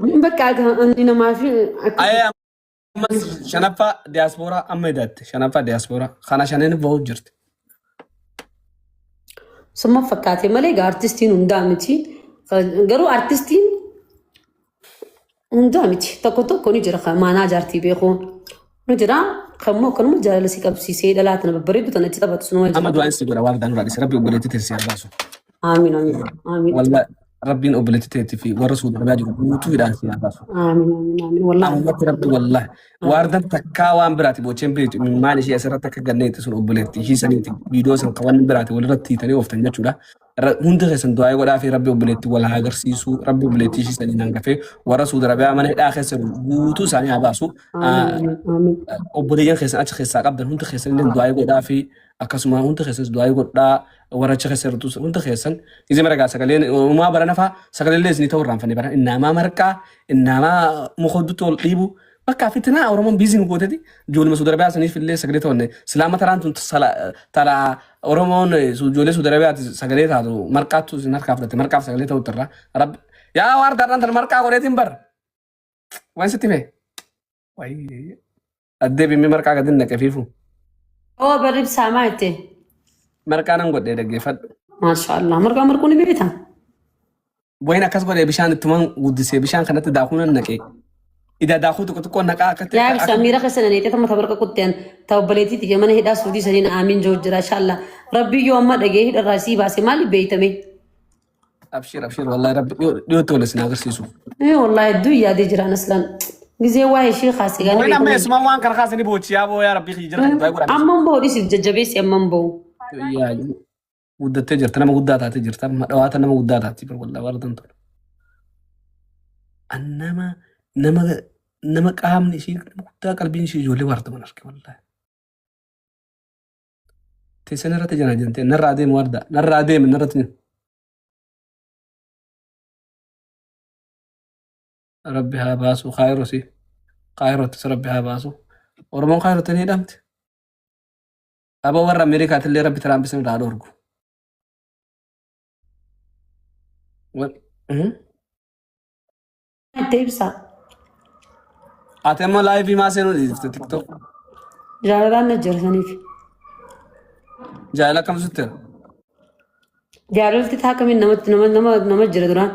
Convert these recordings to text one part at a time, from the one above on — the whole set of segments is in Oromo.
Bakka inni namaa fi akka Ayee ammas shanaffaa diyaaspooraa amma hidhatte. Shanaffaa diyaaspooraa. Kana shaneen bahuuf jirti. Summa fakkaate malee egaa artistiin hundaa miti. Garuu artistiin hundaa miti. Tokko tokko ni jira kan maanaa jaartii beeku. Ni jira kan immoo akkanuma jaalala si qabsiisee dhalaa tana babbareeddu tana itti taphatu sunuma Amma jira. du'aan si godha waan nurraa dhise. Rabbi obboleettii teessi haa baasu. Amiin amiin amiin Wallaahi Rabbiin obboleettii teetii fi warra Suudi Arabiyaa jiru guutuu hidhaan si haa baasu. amiin amiin amiin wallaahi. Ammatti Rabbi wallaahi. Waardan takkaa waan biraati bocheen beektu imimmaan ishee asirratti akka ganneetti sun obboleettii ishii saniiti viidiyoo san kan waan biraati walirratti hiitanii ooftan jechuudha. Hundi keessan du'aa godhaa fi Rabbi obboleettii wal haa agarsiisu Rabbi obboleettii ishii saniin hangafee warra Suudi Arabiyaa mana hidhaa keessa jiru guutuu isaanii haa baasu. Amiin amiin amiin. Obboleeyyan keessan achi keessaa qabdan hundi keessan illee du'aa godhaa fi akkasuma hundi keessanis du'aa godhaa warra achi keessa jirtus hundi keessan isin mara gaa sagaleen uumaa barana faa sagalee isinii ta'uu irraanfanne bara innaamaa marqaa innaamaa muka huddutti ol dhiibu bakka fitinaa Oromoon biizii nu gooteti ijooluma Suudi Arabiyaa saniif illee sagalee ta'onne silaama taraan tun tala Oromoon ijoollee Suudi Arabiyaati sagalee taatu marqaattu isin harkaa fudhatte marqaaf sagalee ta'utti irraa rabbi yaa waan darran tan marqaa godheetiin bar waan sitti mee wayii addee bimmee marqaa gadi naqe fiifu. Oo barri ibsaa maa jette? Marqaa nan godhee dhaggeeffadhu. Maashaallah marqaa marquu ni beektaa? Wayin akkas godhee bishaan ittuman guddisee bishaan kanatti daakuu nan naqee. Ida daakuu tokko tokko naqaa akkatti Yaa ibsaa miira keessa na neexee tamma tabarqa kutteen ta obboleettii tiyya mana hidhaa suudii saniin aamiin jiru jira inshallah. Rabbii yoo amma dhagee hidharraa sii baase maali beeytame? Abshir abshir wallahi rabbi dhiyootti wal isin agarsiisu. Ee wallahi hedduu yaadee jiraan aslan. Gizee waa'ee ishee kaase gaanii Wayin amma beekamee. eessumaan waan kana kaasanii boochi yaa boo yaa rabbii kiyya jira kan du'aa godhaa. Amman boo dhisiif jajjabeessi amman boo. Yaa guddattee jirta nama guddaa taatee jirta amma dhawaata nama guddaa taati bar wallahi warra tantu. An nama nama nama qaamni ishii nama guddaa qalbiin ishii ijoollee waartaman arge wallahi. Teessan irratti jana jentee narraa deemu warda narraa deemu narratti. Rabbi haa baasu kaayirosi kaayirottis rabbi haa baasu Oromoon kaayirotti ni hidhamte. Aboo warra Ameerikaatillee rabbi Tiraamp isin irraa dhoorgu. Itti ibsaa. Ati amma laayivii maa seenuu dhiifte TikTok? Jaalalaan na jira saniif. Jaalala akkam sitti jira? Jaalalti taa kamiin namatti nama nama nama jira duraan.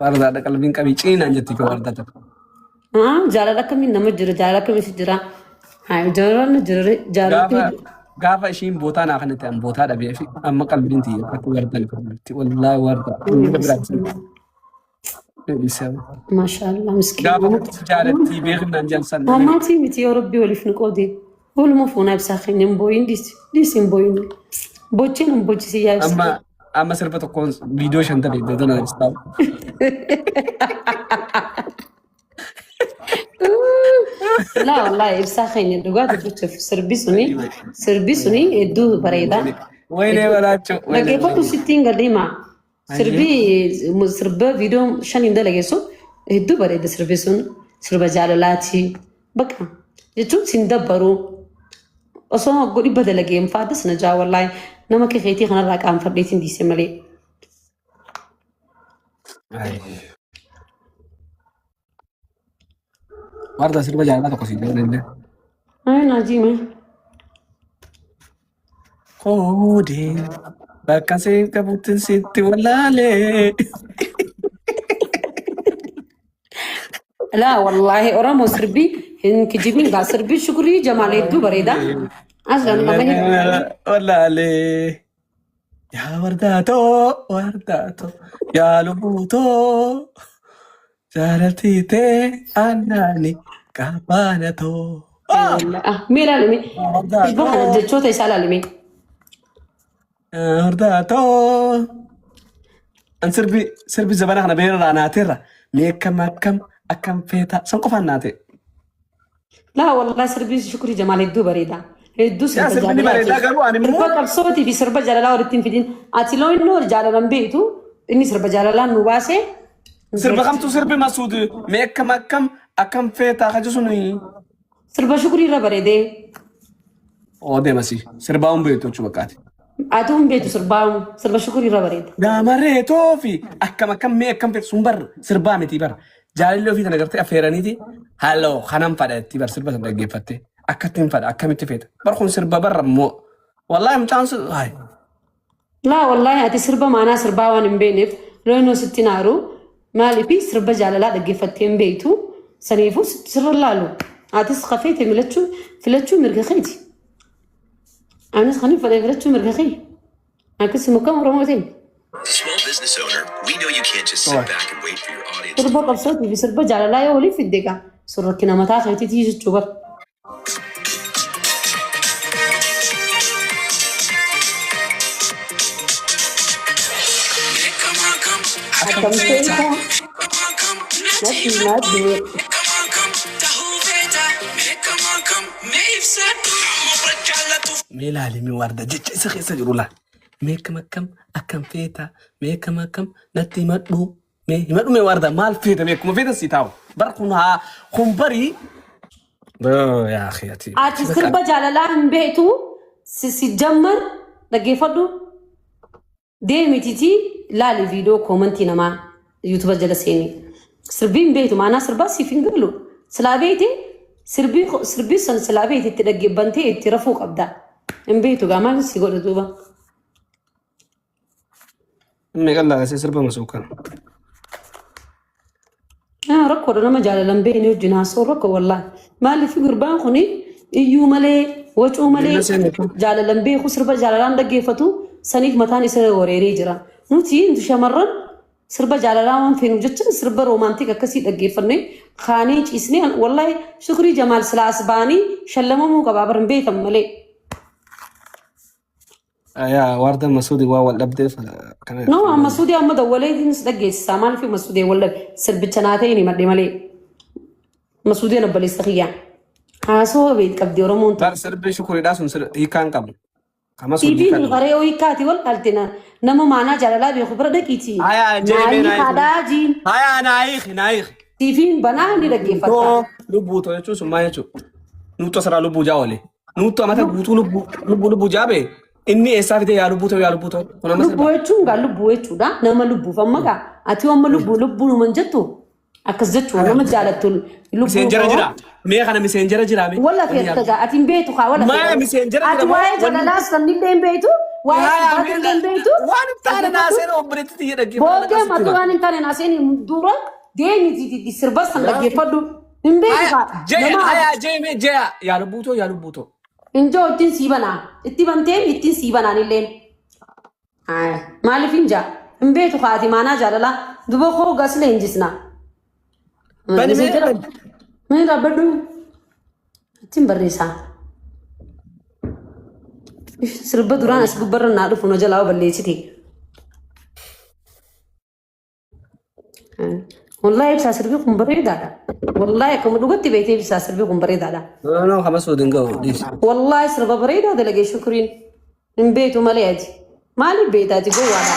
Wardaadha qalbiin qabii ciinaan jetti koo wardaa tokko. Jaalala akkamiin nama jira jaalala akkamiin si jira. Haa jaalalaan na jira jaalalti. Gaafa gaafa ishiin bootaa naa kanatti an bootaa dhabee fi amma qalbiin tiyya akka wardan qabdi wallaahi warda nama biraatti dheedhisaa. Maashaallah miskiin. Gaafa si jaalattii beeknaan jaan san namni Mamaatii miti yoo rabbi waliif nu qoode. Waluma fuunaa ibsaa keenya hin booyin dhiisi. Dhiisi hin booyin. Bocheen hin bochisi yaa ibsaa. amma amma sirba tokkoon viidiyoo shan ta'e dodona ibsaa. Laa wallaahi ibsaa keenya dhugaa dubbachuuf sirbi suni hedduu bareeda. Wayinee balaachoo. Dhaggeeffadhu sittiin gadiima. Sirbi sirba viidiyoo shaniin dalage sun hedduu bareeda sirbi sun sirba jaalalaati. Bakka jechuun sin dabbaru osoo hogguu dhibba dalagee hin faaddas na jaa wallaahi nama keetii kanarraa qaanfadheetiin dhiise malee. Warda sirba jaalalaa tokko siin illee. Ay najiime. Koodee bakka seen qabutti sitti wallaalee. Laa wallaahi Oromoo sirbi hin kijibin gaa sirbi shukurii jamaal hedduu bareeda. Aslan nama hedduu. Wallaalee. Yaa wardaatoo wardaatoo yaa lubbuutoo jaalaltii tee aannaani qabaanatoo. Ah, mee ilaalime. Sirba kana jechoota isaa ilaalime. Wardaatoo. An sirbi sirbi zabana kana beerarraa naateerra mee akkam akkam akkam feeta san qofaan naate. Laa wallahi sirbi Shukrii Jamaal hedduu bareeda. Hedduu Yaa sirba sirbi ni jaalalaati. bareedaa garuu ani immoo Sirba qabsootii fi sirba jaalalaa walitti hin fidin. Ati loo inni jaalalan beektu inni sirba jaalalaan nu baase. sirba kamtu sirbi masuud mee akkam akkam akkam feetaa kaji suni. Sirba Shukrii irra bareedee. Oo deemasi sirbaa hin beektu jechuu bakkaati. Atuu hin beektu sirbaa sirba shukurii irra bareeda. Gaamarree toofi akkam akkam mee akkam fedhu sun bar sirbaa miti bar. Jaalalli ofii tana gartee affeeraniiti halloo kanan fadha itti bar sirba sana dhaggeeffatte akkatti hin fadha akkamitti feeta bar kun sirba barra immoo wallaahi mucaan sun hayi. Laa wallaahi ati sirba maanaa sirbaa waan hin beekneef loonoo sitti naaru maaliif sirba jaalalaa dhaggeeffattee hin beektu saniifuu sirra laalu atis kafeete filachuu filachuu mirga keeti. Anis kan hin fedhe filachuu mirga kee. Akkasuma kam Oromoo ta'e. Small business owner, we know you can't just sit back and wait for your audience to Sirba qabsootii fi sirba jaalalaa yoo waliif fidde egaa sun rakkina mataa keetiitii jechuu bara. Akkam feeta natti himadhu. Mee ilaali mee waarda jecha isa keessa jiru laal. Mee akkam akkam akkam feeta mee akkam akkam natti himadhu mee himadhu mee waarda maal feeta mee akkuma feeta si taa'u. Bar kun haa kun barii. Yaa akhi ati. Ati sirba jaalalaa hin beektu si si jammar dhaggeeffadhu. Deemititii laali viidiyoo koomantii namaa yuutuba jala seeni. Sirbii hin beektu maanaa sirbaa siif hin galu. Silaa beekte sirbii sirbii san silaa beekte itti dhaggeeffantee itti rafuu qabda. Hin beektu gaa maal si godha duuba. Meeqa laala sirba masuukan. Rakkoodha nama jaalalan beekne wajjin haasoo rakkoo wallaahi. Maaliif gurbaan kun iyyuu malee wacuu malee jaalalan beeku sirba jaalalaan dhaggeeffatu saniif mataan isa wareeree jira. Nuti shamarran sirba jaalalaa waan feenu jecha sirba roomaantik akkasii dhaggeeffanne kaanii ciisnee wallaahi Shukrii Jamaal silaa as ba'anii shallamamuu qabaa bara hin beekan malee. Yaa waarda masuudi waa wal dhabdeef kana. No, amma suudii amma dawwaleetiinis dhaggeessisaa maaliif masuudii wal dhabe sirbicha naa ta'e ni madde malee. Masuudii obboleessa kiyyaa. Haasoo beet qabdi Oromoon tun. Bar sirbi shukuriidhaa sun hiikaa hin qabu. Kama sun Tiiviin hiikaa qabu. qaree hiikkaati wal dhalte nama maanaa jaalalaa beeku bira dhaqiiti. Hayaa jeemee Naayii naayii. haadhaa jiin. Hayaa naayii naayii. Tiiviin banaa ni dhaggeeffatta. Too lubbuu too jechuun sun maal jechuudha? Nuuttu asirraa lubbuu jaa oole. Nuuttu amata guutuu lubbuu lubbuu lubbuu jaa bee inni eessaa fidee yaa lubbuu ta'u yaa lubbuu ta'u. Kun amma Lubbuu sirba. jechuun gaa lubbuu jechuudha. Nama lubbuuf amma gaa ati amma lubbuu lubbuu numan jettu akkas jechuudha. Nama jaalattu lubbuu Miseenjara koo. jira. Mee kana miseenjara jira mee? Walla Wanni feerta yaa. gaa ati hin beektu kaa walla Maa feerta. miseenjara Ati jira moo waa'ee wanni jaalalaa sanillee hin beektu waa'ee Hayaa sirbaatillee hin beektu. waan hin taane naa Dhaggeeffadhu. seena obboleetti xiyya dhaggeeffadhu Booddee akkasitti matu hima. waan hin taane naa seeni dura deemiti sirba san dhaggeeffadhu. Hin beektu Haya kaa jee nama haya jee mee jee yaa lubbuu too yaa lubbuu too. Injoo ittiin sii banaa. Itti banteen ittiin sii banaan illeen. Maaliif hin jaa? Hin beektu kaati maanaa jaalalaa. Duba koo gaslee hin jisna. Bani mee bani. Mee dhaabbadhu. Ittiin barreessaa. Sirba duraan as gubbarra naa dhufu na jalaa balleessite. Wallahi ibsaa sirbi kun bareedaadha. Wallahi akkuma dhugatti beektee ibsaa sirbi kun bareedaadha. No no kama suudin ga'u dhiisi. Wallahi sirba bareedaa dalagee shukuriin. Hin beektu malee ati. Maaliif beekta ati gowwaadha?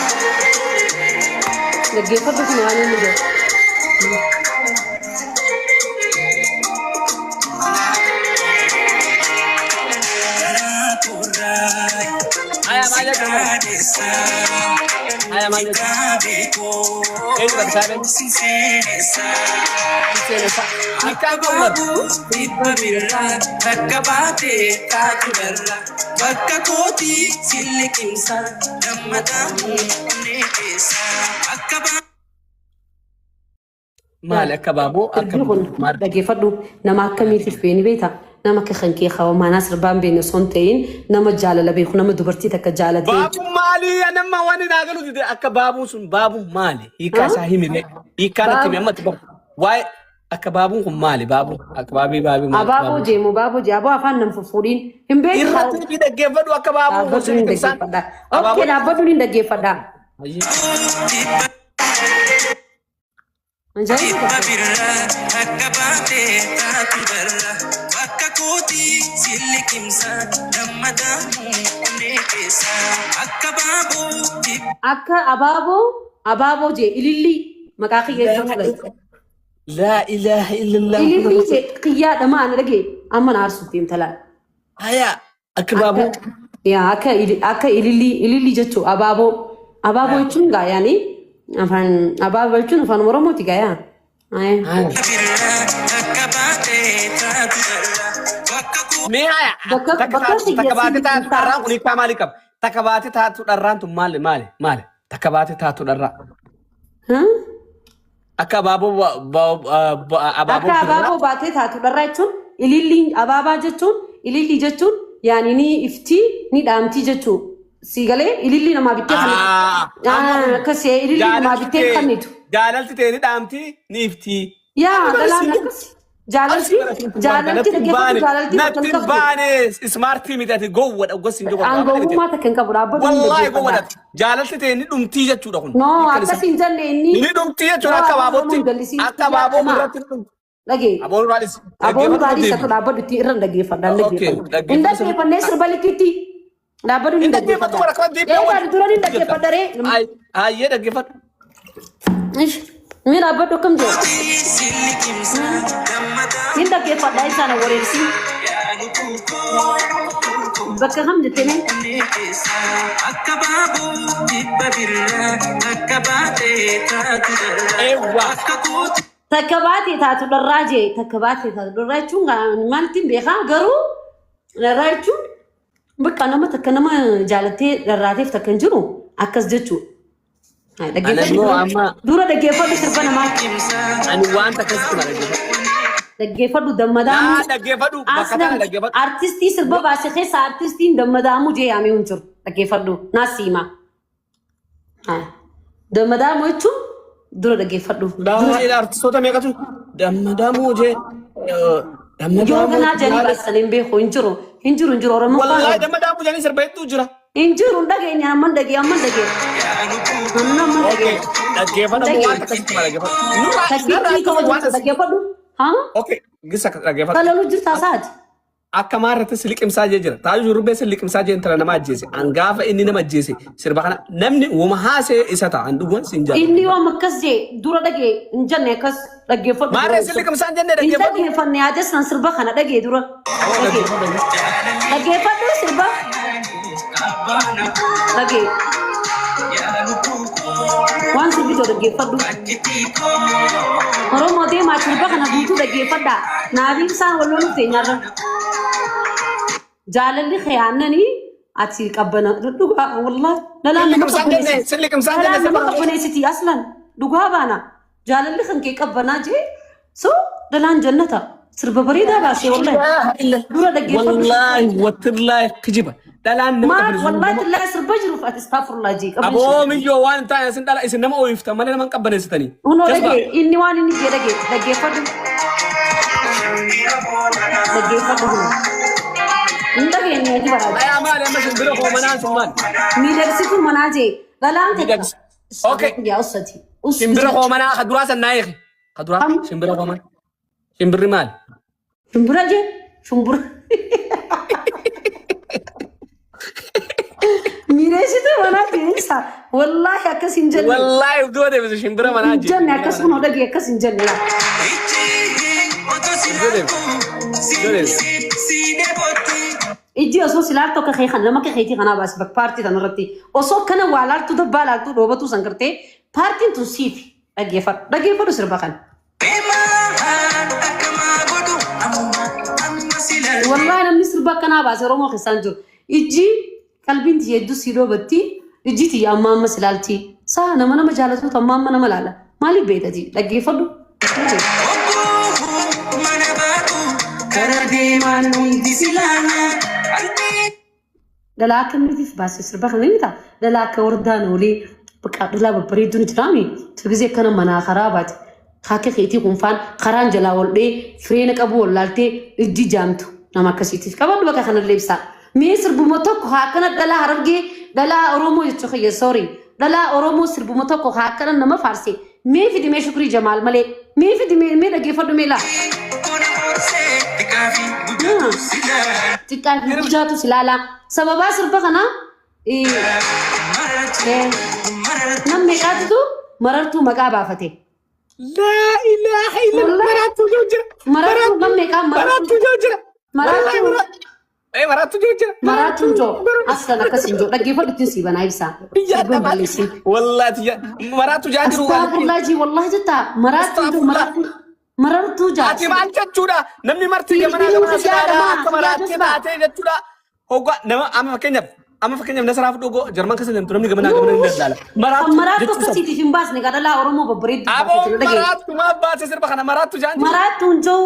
Dhaggeeffadhu kun waan inni jedhu. Haya maal jechuudha? Haya maal jechuudha? Eenyu qabdi saabeen? Seenessa. Hiikkaan kun bar. Bakka kooti si liqimsa gammadaa onnee keessa akka Maali akka baaboo akka Sirbi kun maal? dhaggeeffadhu nama akkamiitiif beeni beekta nama akka kan kee qaba maanaa sirbaan beekne osoo hin ta'in nama jaalala beeku nama dubartii takka jaalatee Baabuun maali? Anamma waan hin agalu dide akka baabuun sun baabuun maali? Hiikkaa isaa himile. Hiikkaa natti himi amma itti baru. Waa'ee akka baabuun kun maali? Baabuun akka baabii baabii maali? Abaaboo Baabuun. jeemu baaboo jee aboo afaan nam fuffuudhiin hin beektu Irratti fi dhaggeeffadhu akka baabuun kun dhaabbadhu hin sirriitti ibsaan. dhaggeeffadha. Okkee Abaaboo. dhaabbadhu hin dhaggeeffadha. Ajaa'iba Dhibba qabda. birraa akka baatee taatu barra bakka kooti si liqimsa gammadaa onnee keessa akka baaboo dhibba. Akka abaaboo abaaboo jee ilillii maqaa kiyya jechuun fudhate. Laa ilaaha illallah. Ilillii jee kiyyaa dhamaa ana dhagee amma na aarsuuf deemta laal. Haya akka baaboo. Akka Yaa akka akka ilillii ilillii jechuun abaaboo abaaboo jechuun gaa yaani afaan abaaboo jechuun afaan Oromooti gaa yaa. Aye. Akka baatee taatu dharraa bakka koo. Mee haya Bakka takka bakka taatu kiyya takka si baate taatu liqimsaa. dharraan kun hiikkaa maalii qaba? Takka baate taatu dharraan tun maali maali maali? Takka baate taatu dharraa. Huh? Akka abaaboo abaaboo Akka birraa. abaaboo baatee taatu dharraa jechuun ililliin abaabaa jechuun ilillii jechuun yaani ni iftii ni dhaamtii jechuu. Si galee ilillii namaa bittee kan Ah, amma kun akkasii ilillii namaa jaalalti bittee tee kennitu. jaalalti tee ni dhaamti ni ifti. Yaa Ani bara dhalaan siin akkas jaalalti Arsi bara siin jaalalti natti hin dhaggeeffatu baane jaalalti bakka natti hin hin qabdu. baane ismaartii miti ati gowwadha gosi hin jiru. Aangawummaa takka hin qabu dhaabbatu hin Wallaahi dhaggeeffadha. gowwadha. Jaalalti tee ni dhumtii jechuudha kun. No Hiikkaan akkas isaa. hin jenne inni. Ni dhumtii jechuudha Yoo akka afaan abaabootti Oromoo hin gallisiin akka abaaboo himaa. irratti ni dhumti. Dhagee. Aboon raadis. Aboon Dhaggeeffatu raadis deebi. akka dhaabbadhu itti irra hin dhaggeeffadha. Hin Okay, dhaggeeffadha. Hin dhaggeeffatu. dhaggeeffannee sirba likkitti. Dhaabbadhu Hin hin dhaggeeffatu dhaggeeffadha. bara akkuma deebi'ee Eegaa wal. dura hin dhaggeeffadha ree. Hayyee dhaggeeffadhu. Ish, Mee dhaabbadhu akkam jedhu. Si liqimsaa gammadaa Hin dhaggeeffadha isaan wareersi. yaadu koo. Bakka kam jettee mee? Akka baaboo dhibba birraa akka baatee taatu dharraa Eewwa. akka kootu. Takka baatee taatu dharraa jee takka baatee taatu dharraa jechuun maalittiin beekaa garuu dharraa jechuun bakka nama takka nama jaalattee dharraateef takka hin jiru akkas jechuudha. Ana immoo amma Dura dhaggeeffadhu sirba namaa ani wanta akkasitti ma dhaggeeffadhu. dhaggeeffadhu dammadaamuu. Naa dhaggeeffadhu bakka tana Aslan dhaggeeffadhu. artistii sirba baase keessa artistiin dammadaamuu jee yaamee hin jiru dhaggeeffadhu naas siima. Dammadaamuu jechuun dura dhaggeeffadhu. Baay'ee artistoota meeqatu dammadaamuu jee Yoo dammadaamuu kanaa jedhanii baasan hin beeku hin jiru hin jiru hin jiru Oromoo Wallaahi dammadaamuu jedhanii sirba hedduu jira. hin jiru hin dhageenye amman dhagee amman dhagee amman amman Okay dhagee. dhaggeeffadhu ammoo wanta akkasitti ma dhaggeeffadhu. Nurraa narraa Takkiitti akkasuma waan as dhaggeeffadhu. Haa? Okay gisa dhaggeeffadhu. Kalaluu jirtaa saati. Akka maarratti si liqimsaa jee jira. Taaju shurrubbee si liqimsaa jee intala nama ajjeese. An gaafa inni nama ajjeese sirba kana namni wuma haasee isa ta'a. An dhuguman siin jaalladha. Inni yoom akkas jee dura dhagee hin jenne akkas dhaggeeffadhu. Maarree si liqimsaa hin jenne Hin dhaggeeffadhu. dhaggeeffanne yaada san sirba kana dhagee dura. Dhagee. Dhaggeeffadhu sirba. Dhagee. Waan sirbitu dhaggeeffadhu. Oromoo deemaa sirba kana guutuu dhaggeeffadhaa. Naabiin isaan wal loluuf teenyarra. Jaalalli khiyaannanii ati qabbana dhugaa wallahi dhalaan nama Silli qimsaan jenne, silli qimsaan jenne dhalaan nama sirba. qabbaneessiti aslan dhugaa baana jaalalli kan kee qabbanaa jee so dhalaan jannata sirba bareedaa baasee wallahi dura dhaggeeffadhu. Wallaahi watillaahi kijiba. Dhalaan nama Maal qabbaneessu. wallahi tillaahi sirba jiruuf ati astaghfirullah jee Aboo miyyoo waan hin taane isin dhala isin nama ooyiftan malee nama hin qabbaneessitanii. Unoo Jazba. dhagee inni waan inni jee dhagee dhaggeeffadhu. Dhaggeeffadhu kun. Hin dhageenye ati baraaje. Ayaa maali amma isin bira hoomanaan sun maali? Miidhagsituu manaa jee dhalaan takka. Miidhagsi. Okay. Yaa ussati. Shimbira hoomanaa ka duraa san naa eegi. Ka duraa Kam? shimbira hoomanaa. Shimbirri maali? Shumbura jee shumbura. Miidhagsituu manaa jee isa wallaahi akkas hin jenne. Wallaahi of duuba deebise shimbira manaa Hin jee. jenne akkas kunoo dhagee akkas hin jenne. yaa. Ijji osoo si laaltu akka kee kana nama akka keetii kanaa baasi bakka paartii kana irratti osoo akkana waa laaltu dabbaa laaltu dhoobatu san gartee paartiin tun siifi dhaggeeffadhu dhaggeeffadhu sirba kana. Wallaahi namni sirba akkanaa baase Oromoo keessaan jiru. Ijji qalbiin tiyya hedduu sii dhoobatti ijji tiyya amma amma si laalti. Saa nama nama jaalatuutu amma amma nama laala. Maaliif beektati dhaggeeffadhu. Karaa deemaan hundi si laala. Dhalaa akkamiitiif baase sirba kana ni ta'a. Dhalaa akka wardaan oolee bakka dhalaa babbareedduu ni jiraami. Tirgizee akkana manaa karaa baate. Kaaka keetii kunfaan karaan jalaa ol dhee fireena qabu wallaaltee ijji jaamtu nama akkasiitiif qabadhu bakka kanallee ibsaa. Mee sirbuma tokko haa akkana dhalaa Harargee dhalaa Oromoo jechuu kiyya sorry dhalaa Oromoo sirbuma tokko haa akkana nama faarse mee fidi mee Shukrii Jamaal malee mee fidi mee mee dhaggeeffadhu mee laa. Xiqqaa fi guddaatu si ilaalaa. Sababaa sirba kanaa nam meeqaatutu marartuu maqaa baafate. Laa ilaaha illallah maraattuu jiru jira. Marartuu nam meeqaa Maraattuu jiru jira. Marartuu. Ee, maraattu jiru jira. Maraattuun joo aslan akkas hin joo, dhaggeeffadhu, ittiin sii banaa ibsaa. Sirba hin balleessin. Wallaahi tiyya maraattu jaa jiru. Astaghfirullah jii, wallahi jetta, maraattuun joo, Astaghfirullah. maraattuu marartuu jaa. Ati maal jechuudha? Namni marti gamanaa gamanaa silaadhaa akka maraattee taatee jechuudha. Hoggaa nama amma fakkeenyaaf Nasaraa fudhu, Jarman keessa deemtu, namni gamanaa gamanaa ni dallaala. Kan maraattuu jechuun akkasiitiif hin baasne, kadhalaa Oromoo babbareedduu Aboo baasee jiru dhagee. maraattu maaf baase sirba kana maraattu jaan jiru. Maraattuun joo.